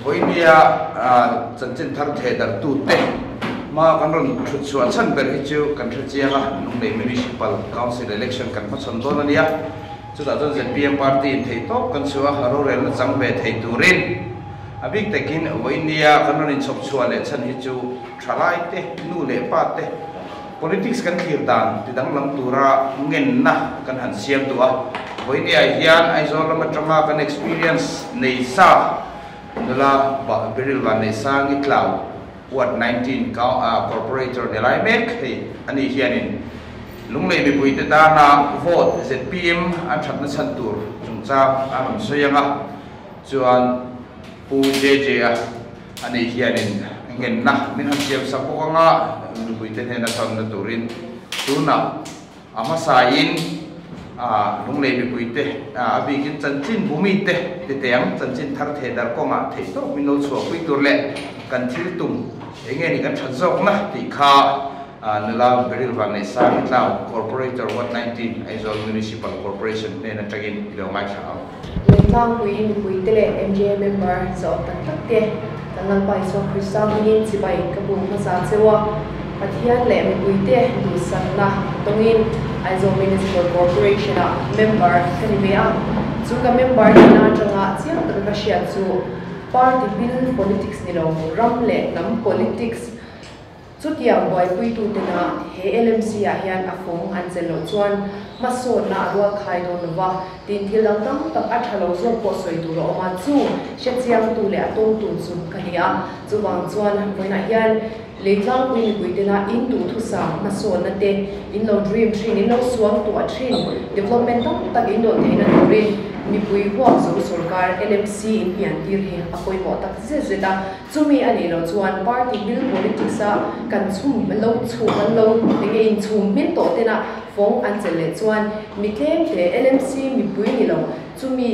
Vawinia chanchin thar theh darhtute hma kan rawn thut chhuah chhan ber hi chu kan hre chiang a, Lunglei Municipal Council Election kan hmachhawn dawn a nia. Chutah chuan zpm party in thei tawp kan chhuah a, rorelna chang ve thei turin a bik takin vawinia kan rawn inchhawp chhuah leh chhan hi chu thalai te, nu leh pa te politics kan thlir dan ti danglam tura ngenna kan han siam duh a. Vawinia hian Aizawl lam atanga kan experience nei sa nula Beryl Vanneihsangi Tlau Ward 19 Corporator ni lai mek hei a nih hianin Lunglei mipuite tana vote zpm an thatna chhan tur chungchang a rawn sawi ang a, chuan Pu JJ-a a nih hianin ngenna min han siam sak bawk ang a, mipuite hnena chhanna turin tunah a hmasain Lunglei mipuite a bikin chanchin bumite titeng chanchin thar theh dar kawngah theih tawp min lo chhuahpui tur leh kan thil tum eng nge ni kan that zawkna tih kha nula Beryl Vanneihsangi Tlau, Corporator Ward 19, Aizawl Municipal Corporation hnen atangin i lo ngaithla ang. Lengtlangpui mipuite leh MJA member zawh tak tak te kan Lalpa Isua Krista hmingin chibai ka buk hmasa cheu a, Pathian leh mipuite duhsakna tawngin Aizawl Municipal Corporation ah member ka ni ve a, chu ka member nihna atanga chiang taka ka hriat chu party bil politics ni lo ram leh hnam politics Chutiang buaipuitutena he LMC ah hian a fawng an chelh loh chuan hmasawnna a rual khai dawn lo va, tin thil dang tam tak a tha lo zawk pawh sawi tur a awm a, chu hrechiangtu leh a tawngtu chu ka ni a. Chuvang chuan vawiinah hian Leitlangpui mipuitena in duhthusam hmasawnna te in lo dream thin, in lo suang tuah thin, development tam tak in dawn theihna turin mipui huap zo sorkar LMC in pian tir hi a pawimawh tak zet zet a. Chumi a nih loh chuan party bil politics a kan chhum lo chhum an lo enge in chhum hmin tawh tena fawng an chelh leh chuan mi tlem te LMC mipui ni lo chumi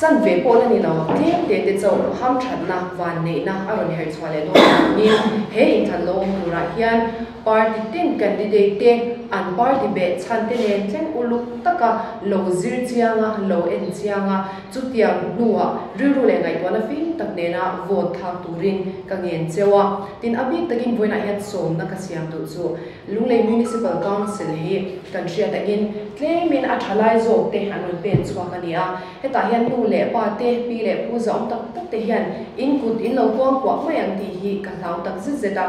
chan ve pawh la ni lo tlem te te chauh ham thatna van neihna a rawn herh chhuah leh dawn avangin he inthlan lo awm turah hian party ten candidate te an party beh chhan te nen thleng uluk taka lo zir chianga lo en chianga Chutiang hnuah rilru leh ngaihtuahna fing tak nena vote thlak turin ka ngen cheu a. Tin, a bik takin vawiinah hian sawmna ka siam duh chu Lunglei Municipal Council hi kan hriat angin tlemin a tha lai zawk te an rawn pen chhuak a ni a. Hetah hian nu leh pa te, pi leh pu zahawm tak tak te hian in kut in lo kuang kuah mai ang tih hi ka hlau tak zet zet a.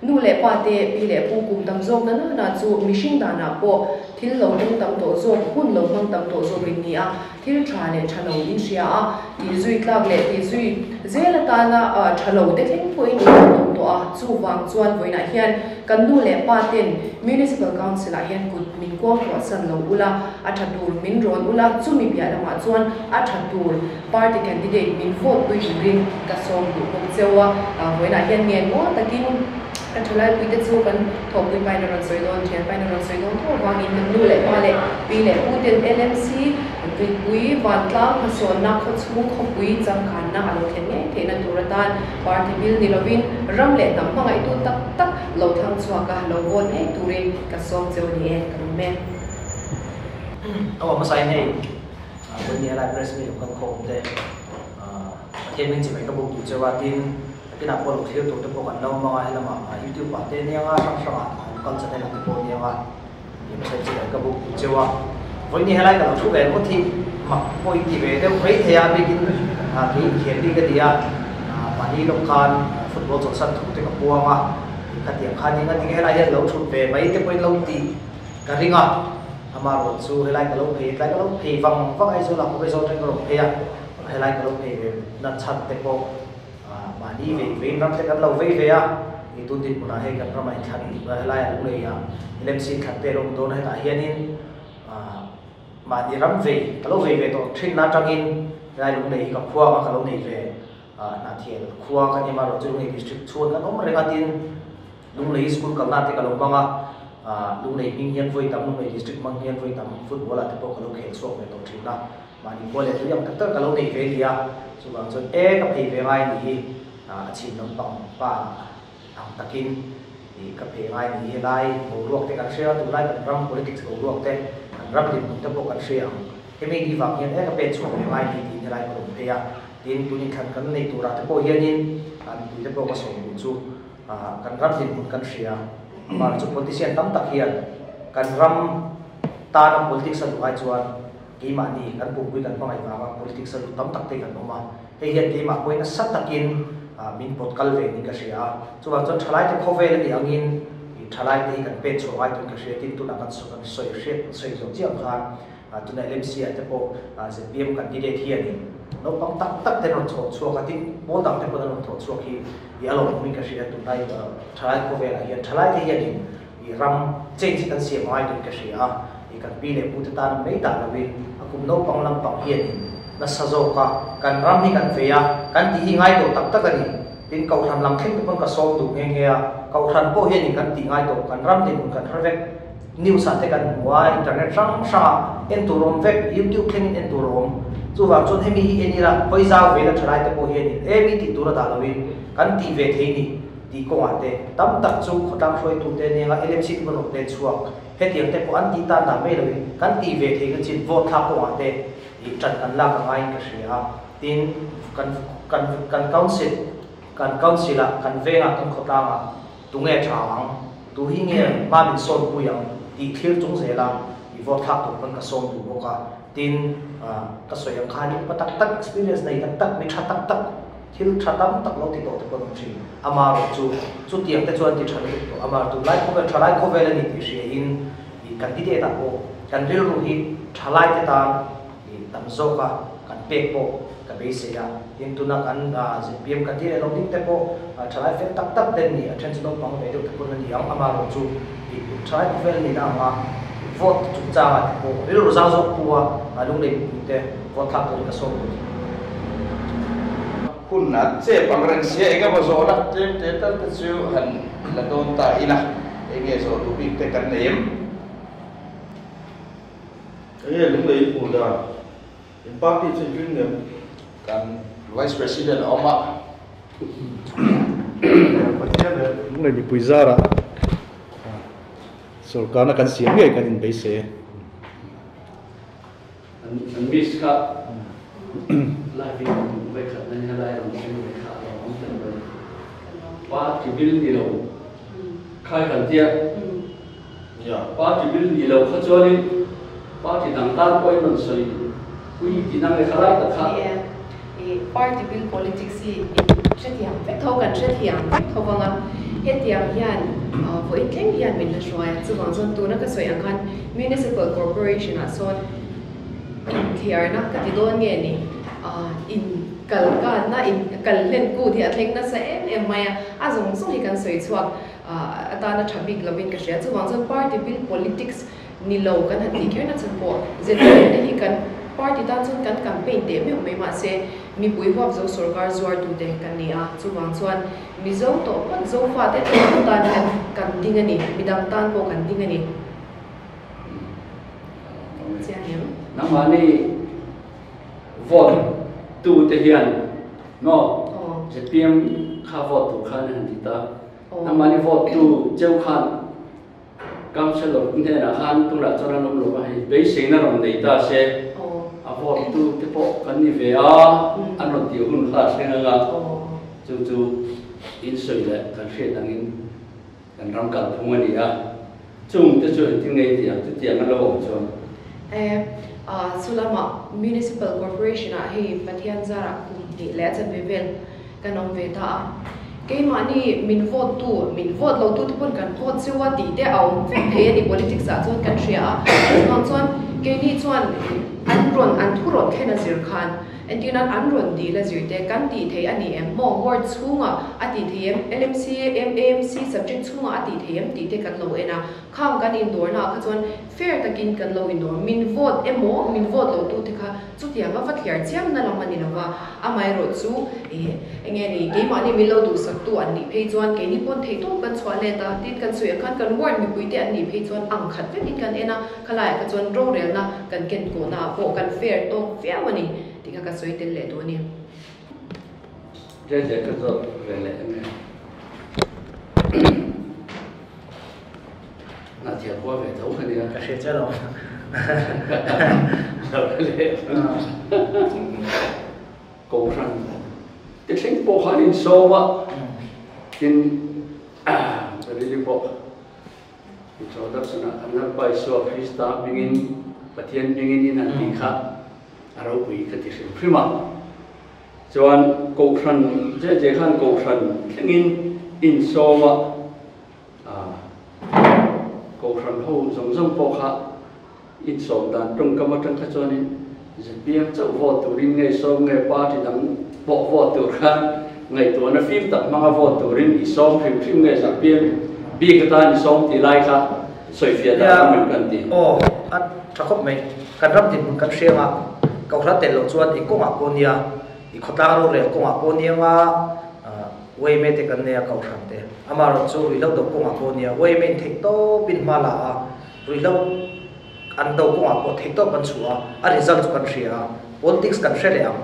Nu leh pa te, pi leh pu kum tam zawk na na chu mihring danah pawh thil lo hmang tam tawh zawk, hun lo hmang tam tawh zawk in ni a. Thil tha leh tha lo in hria a, tih zui tlak leh tih zui zel atana tha lo te thleng pawhin in lo tum tawh a, chuvang chuan vawiinah hian kan nu leh pa ten Municipal Council ah hian kut min kuang tuah san lo ula, a tha tur min rawn ula, chumi piah lamah chuan a tha tur party candidate min vote pui turin ka sawm duh bawk cheu a, vawiinah hian ngen mawl takin Kan thalaipui te chu kan thawkpui pain a rawn sawi dawn, thian pain a rawn sawi dawn tho avangin kan nu leh pa leh pi leh pu ten LMC Tuipui vantlang hmasawnna khawchhung khawpui changkanna a lo thlen ngei theihna tur atan party bil ni lovin ram leh hnam hmangaihtu tak tak lo thang chhuak a lo vote ngei turin ka sawm cheu ni e, ka lawm e. Aw hmasain hei Bunny Alai Press mi lo kal khawm te Pathian hming chi mai ka buk duh cheu a tin Nakinah pawh lo thlir tur te pawh kan lo hmang a, helamah YouTube ah te nia nga hrang hrangah local channel ah te pawh nia nga website chu kan ka book duh cheu a. Vawiin helai ka lo thu ve ngawt hi mak pawh in ti ve deuh mai thei a, bikin kei inkhel bik a ni a, mahni lawk khan football chawlhsan thu te ka puang a, khatiang khan eng a tinge helai hian lo thut ve mai te pawhin lo tih ka ring a, amaherawhchu chu helai ka lo phei tlai ka lo phei vang vang Aizawl ah pawh Aizawl atangin ka rawn phei a, helai ka lo phei ve nachhan te pawh. Mahni vei veiin ram te kan lo vei ve a, i tun dinhmunah hei kan ramah inthlan helaiah Lungleiah LMC inthlan te a lo awm dawn a, hetah hianin mahni ram vei ka lo vei ve tawh thin atangin helai Lunglei hi ka khua anga ka lo nei ve Hnahthial khua ka ni amaherawhchu chu Lunglei district chhung kan awm reng a tin Lunglei school kalna te ka lo hmang a, Lunglei hming hian vawi tam Lunglei district hmang hian vawi tam football ah te pawh ka lo khel chhuak ve tawh thin a. Mahni khua leh tui ang tak tak ka lo nei ve nia, chuvang chuan e ka phei ve ngai ni hi a chhin lampang pa ang takin ih ka phei ngai ni hi lai boruak te kan hria a, tunlai kan ram politics boruak te kan ram dinhmun te pawh kan hria ang. Hemi ni vang hian e ka pen chhuak ve ngai ni tiin helai ka rawn phei a. Tin, tun inthlan kan nei turah te pawh hianin mipui te pawh ka sawm duh chu kan ram dinhmun kan hria. Amah chu politician tam tak hian kan ram tana politics a duh ai chuan keimahni kan pumpui kan hmangaih vanga politics a duh tam tak te kan awm a. Hei hian keimah pawhin nasa takin min pawt kal ve niin ka hria a. Chuvang chuan thalaite khawvel a nih angin thalaite hi kan pen chhuah ngai turin ka hria. Tin, tunah kan sawi hriat sawi zawh chiah khan Tuna LMC ah te pawh zpm candidate hianin naupang tak tak te an rawn chhawk chhuak a, tin pawl dang te pawh an rawn thawh chhuak hi i a lawmawmin ka hria. Tunlai thalai khawvelah hian thalai te hianin i ram change hi kan siam ngai tuin ka hria a, i kan pi leh pu te tan mai dah loin a kum naupang lampang hianin nasa zawk a kan ram hi kan vei a, kan tih hi ngai tawh tak tak a ni. Tin Kohhran lam thleng te pawn ka sawm duh nghe nghe a, Kohhran pawh hianin kan tih ngai tawh, kan ram dinhmun kan hre vek. News ah te kan hmu a, internet hrang hrang ah en tur awm vek, youtube thlengin en tur a awm. Chuvang chuan hemi hi en ila hawi zau ve la thalai te pawh hianin e mi tih tur a dah loin kan tih ve thei ni tih kawngah te tam tak chu khawtlang hruaitu te nia LMC te pawh an rawn pen chhuak. Hetiang te pawh an tih tan dah mai loin kan tih ve theihna chin vote thlak kawngah te ih tan kan lak a ngaiin ka hria a. Tin, kan kan kan council kan council ah kan vengah kan khawtlangah tunge tha ang? Tu hi nge hma min sawn pui ang tih thlir chung zela i vote thlak tur pawn ka sawm duh bawk a. Tin, ka sawi ang khan upa tak tak, experience nei tak tak, mi tha tak tak, thil tha tam tak lo ti tawh te pawh an awm thin. Amaherawh chu, chutiang te chuan ti tha lutuk tawh. Amaherawh tunlai khawvel, thalai khawvel a ni tih hria in i candidate ah pawh kan rilru hi thalai te tan i tam zawk a kan pek pawh ka beisei a. Tin, tuna kan zpm kan tih leh lo ding te pawh thalai fel tak tak te ni, a then chu naupang ve deuh te pawn a ni ang, amaherawh chu i thalai khawvel nihna anga vote chungchangah te pawh rilru zau zawk pu a lunglei mipui te vote thlak turin ka sawm duh. Hun a chep ang reng sia eng emaw zawhna tlem te tal te chu han la dawn ta ila, eng nge zawh duh bik te kan nei em? Enge lunglei in hmuh dan? In party chu in tling em? Kan Vice President a awm a. Pathian leh Lunglei mipui zarah sorkarna kan siam ngei kan inbeise. An miss kha live in vawikhat na ni helai rawn thleng ve kha a lo awm tel mai. Party bil ni lo khai kan tia. Party bil ni lo kha chuanin party dang tan pawhin rawn sawi pui tihna nge kha lai tak kha. Ni e, i party bil politics hi in hrethiam vek tho, kan hrethiam vek tho vang a, hetiang hian vawiin thleng hian min la hruai a, chuvang chuan tuna ka sawi ang khan Municipal Corporation ah sawn inthiarna ka ti dawn nge ni, in kalkanna, in kal hlen kut hi a thleng nasa em em mai a, a zawng zawng hi kan sawi chhuak. Atana tha bik lovin ka hria. Chuvang chuan party bil politics ni lo kan han tih kher na chhan pawh zpm te hi kan party tan chuan kan campaign teh meuh mai mahse mipui huap zo sorkar zuartute kan ni a. Chuvang chuan Mizo tawh phawt Zofa te tawh phawt tan hian kan ding a ni. Midang tan pawh kan ding a ni. Chiang em? Nangmahni vote tu te hian maw zpm kha vote tur khan an han ti ta. Nangmahni vote tu cheu khan councillor hnenah khan tunah chuan an awm lo a hei beiseina rawn nei ta se a vote tu te pawh kan ni ve a an rawn tih hun kha a thleng anga chu chu in sawi leh kan hriat angin kan ram kalphung a ni a chung te chu engtin nge i tih ang chutiang an lo awm chuan. E chulama Municipal Corporation ah hei Pathian zarah kum hnih leh a chanve vel Kan awm ve ta a, keimahni min vote tu, min vote lo tu te pawn kan vote cheu a tih te a awm vek thei a ni politics ah chuan kan hria a, chuvang chuan keini chuan an rawn an thu rawn thlen a zir khan entir nan an rawn dil a zir te kan tih thei a ni em maw ward chhungah a tih thei em LMC MAMC subject chhungah a tih thei em tih te kan lo en a, khang kan indawrna ah kha chuan fair takin kan lo indawr min vote emaw min vote lo tu te kha Chutiang a va thliar chiam na lam a ni lo va, amaherawh chu ih eng nge ni keimahni min lo duhsaktu an nih phei chuan keini pawn theih tawp kan chhuah let a, tin kan sawi ang khan kan ward mipuite an nih phei chuan ang khat vekin kan en a, khalaiah kha chuan rorelna kan ken kawhna ah pawh kan fair tawk viau a ni tih kha ka sawi tel leh duh a ni. Jai jai ka zawt ve leh em em. Hnahthial khua ve tho kha nia. Ka hria chiah lo. Kohhran te thleng pawh khan in sawm a, tin Galili pawh introduction ah kan Lalpa Isua Krista hmingin Pathian hmingin in an tih kha a ropui ka ti hrim hrim a. Chuan Kohhran je je khan Kohhran thlengin in sawm a, Kohhran ho zawng zawng pawh kha Insawm dan tawngkam atang kha chuanin zpm chauh vote turin nge sawm nge party dang pawh vote tur khan ngaihtuahna fim tak hmanga vote turin i sawm hrim hrim nge zpm bik atan i sawm tih lai kha sawifiah dan awm em kan ti. Aw, a tha khawp mai. Kan ram dinhmun kan hriang a, Kohhran tel loh chuan i kawngah pawh nia, i khawtlang rorel kawngah pawh nia nga yma te kan nei a Kohhran te. Amaherawhchu ruihhlo do kawngah pawh nia yma in theih tawpin hma la a, Ruihhlo an do kawngah pawh theihtawp kan chhuah a, a result chu kan hria a, politics kan hre leh ang.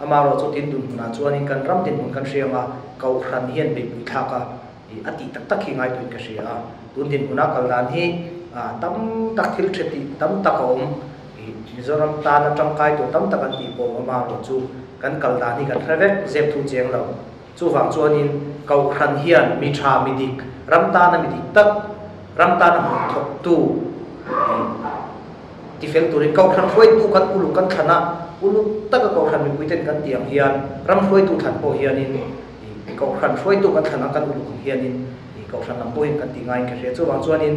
Amaherawh chu tin dunhmunah chuanin kan ram dinhmun kan hria anga Kohhran hian beihpui thlak a, ih a tih tak tak hi ngaituin ka hria a. Tun dinhmuna kal dan hi tam tak thil tha tih tam tak a awm, ih Mizoram tana tangkai tur tam tak an tih pawh amaherawh chu kan kal dan hi kan hre vek zep thu cheng lo. Chuvang chuanin Kohhran hian mi tha, mi dik, ram tana mi dik tak, ram tana hmuh thawktu tifel turin Kohhran hruaitu kan uluk kan thlan a, uluk taka Kohhran mipuiten kan tih ang hian ram hruaitu thlan pawh hianin Kohhran hruaitu kan thlan ang kan uluk ang hianin Kohhran lam pawhin kan tih ngaiin ka hria. Chuvang chuanin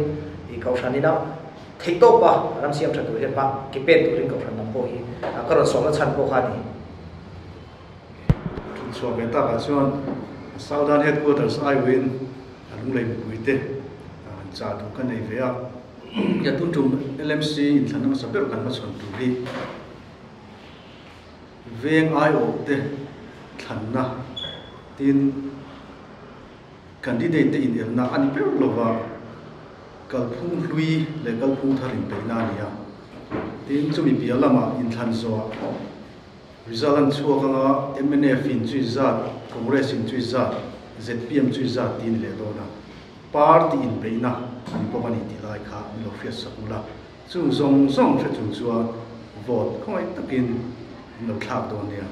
Kohhran ina theihtawp a ram siam tha tur hian hma ke pen turin Kohhran lam pawh hi ka rawn sawmna chhan pawh kha a ni. Chhuah ve takah chuan Southern Headquarters aiawhin a lunglei mipuite an chah duh ka nei ve a. Kia tun tum LMC inthlanna hmasa ber kan hmachhawn tur hi veng aiawh te thlanna tin candidate te inelna a ni ber lova kalphung hlui leh kalphung thar inpeihna a ni a. Tin chumi piah lamah inthlan zawhah Result an chhuak anga mnf in chui zat, Congress in chui zat, zpm chui zat tih a ni leh dawn a, party inbeihna a ni bawk a ni tih lai kha min lo hriat sak ula, chung zawng zawng hre chung chuan vote khawngaih takin min lo thlak dawn nia.